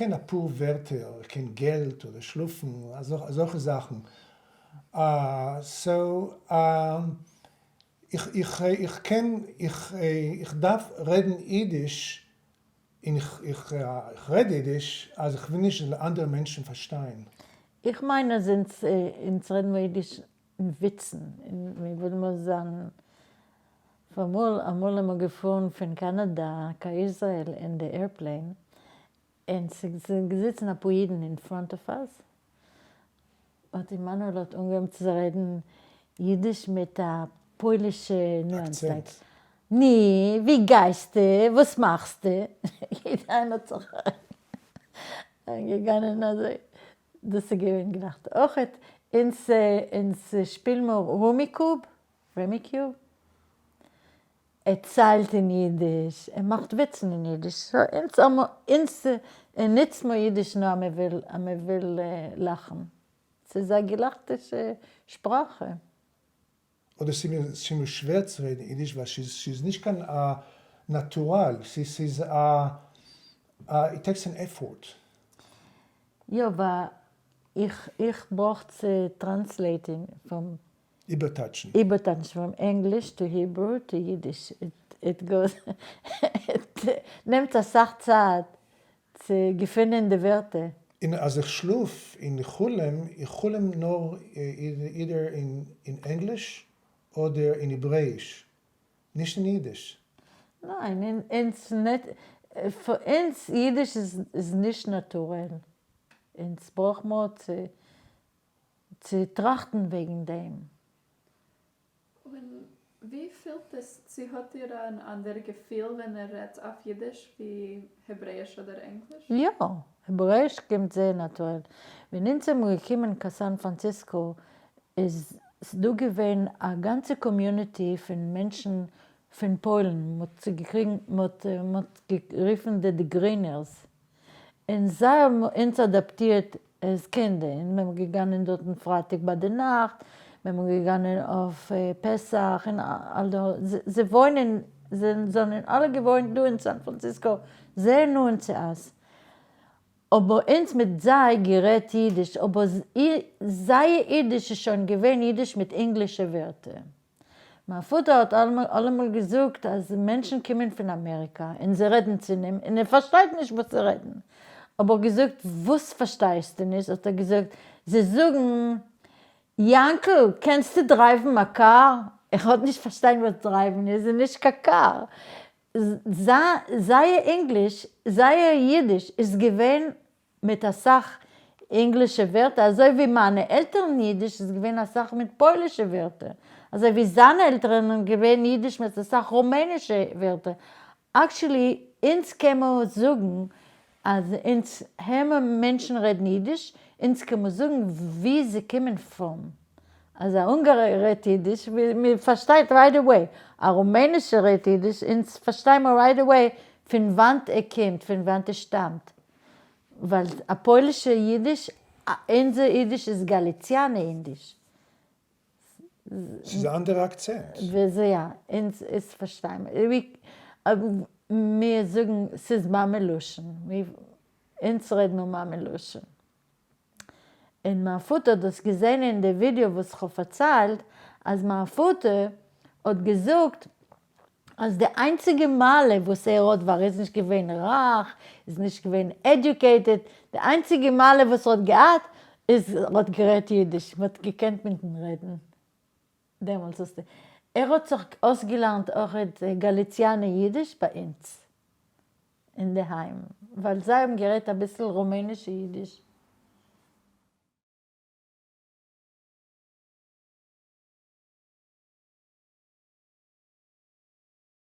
קען אפאר ווערטער, איך קען געלט אדער שלאפן, אזעלכע זאכן, so איך איך קען איך דארף רעדן אידיש און איך רעד אידיש אז איך וויל נישט זאלן אנדערע מענטשן פארשטיין. איך מיין אז אונז רעדן מיר אידיש אין וויצן, און מיר ווילן מיר זיין אמאל אמאל איז מען געפארן פון קאנאדא קיין איזרעיל אין די airplane, און ס'זענען געזיצן אפאר אידן אין front of us, האט עמנואל האט אנגעהויבן צו רעדן אידיש מיט א פוילישע nuance like, ני, ווי גייסטו, וואס מאכסטו, יעדער איינער האט זיך אריינגעגאנגען אזוי, דאס איז געווען געלאכט. אויכעט אונז אונז שפיל מיר Rummikub, Rummikub, ער ציילט אין אידיש, ער מאכט וויצן אין אידיש, so אונז האמיר אונז נוצט מיר אידיש נאר אז מען וויל אז מען וויל לאכן, ס'איז א געלאכטישע שפראכע. אדער ס'איז מיר שווער צו רעדן אידיש ווייל ס'איז נישט קיין natural, ס'איז א it takes an effort. יא ווייל איך איך ברויך צו translate ן פון איבערטייטשן. איבערטייטשן פון ענגליש to Hebrew to אידיש, it goes, נעמט אסאך צייט צו געפינען די ווערטער. און אז איך שלאף און איך חלום, איך חלום נאר either אין ענגליש אדער אין העברעאיש, נישט אין אידיש. ניין, אונז פאר אונז אידיש איז נישט נאטורעל, אונז ברויך מיר צו צו טראכטן וועגן דעם. און ווי פילט עס, צו האט איר אן אנדער געפיל ווען ער רעדט אויף אידיש ווי העברעיש אדער ענגליש? יא, העברעיש קומט זייער נאטורעל. ווען אונז זעמיר געקומען קיין סאן פראנציסקא איז דא געווען א גאנצע community פון מענטשן פון פוילן, מ'האט זיי געקריגן, מ'האט גערופן די די גרינערס, און זיי האבן אונז אדאפטירט as קינדער, און מיר געגאנען דארטן פרייטאג ביי די נאכט, מיר געגאנען אויף פסח, און אלע, זיי וואוינען, זיי זענען אלע געוואוינט דא אין סאן פראנציסקא, זייער נאנט צו אונז, אבער אונז מיט זיי גערעדט אידיש, אבער זייער אידיש איז שוין געווען אידיש מיט ענגלישע ווערטער. מיין פאטער האט אלעמאל געזאגט אז מענטשן קומען פון אמעריקא און זיי רעדן צו אים און ער פארשטייט נישט וואס זיי רעדן, האב איך געזאגט וואס פארשטייסטו נישט, האט ער געזאגט זיי זאגן יאנקל קענסטו drive ן א קאר, ער האט נישט פארשטיין וואס drive ן איז און נישט קיין קאר, זייער ענגליש זייער אידיש איז געווען מיט אסאך ענגלישע ווערטער, אזוי ווי מיינע עלטערן אידיש איז געווען אסאך מיט פוילישע ווערטער, אזוי ווי זיינע עלטערן האבן געווען אידיש מיט אסאך רומענישע ווערטער, actually אונז קען מען זאגן אז אונז הערמער מענטשן רעדן אידיש, אונז קען מען זאגן ווי זיי קומען פון, אז א אונגארער רעדט אידיש, מען פארשטייט right away, א רומענישער רעדט אידיש, אונז פארשטיי מיר right away פון וואנט ער קומט, פון וואנט ער שטאמט. ווייל א פוילישע אידיש, אונזער אידיש איז גאליציאנע אינדיש. ס'איז א אנדערע אקצענט. וויאזוי יא, אונז איז פארשטיי מיר, מיר זאגן ס'איז מאמע לשון, אונז רעד מיר מאמע לשון. און מיין פאטער האט דאס געזען אין די ווידיאו וואס כ'האב פארציילט, אז מיין פאטער האט געזאגט אז די איינציגע מעלה וואס ער האט ווייל ער איז נישט געווען רייך, איז נישט געווען educated, די איינציגע מעלה וואס ער האט געהאט איז ער האט גערעדט אידיש, מען האט געקענט מיט אים רעדן דעמאלטס האסטו, ער האט זיך אויסגעלערנט אויך גאליציאנע אידיש ביי אונז אינדערהיים, ווייל זיי האבן גערעדט אביסל רומענישע אידיש.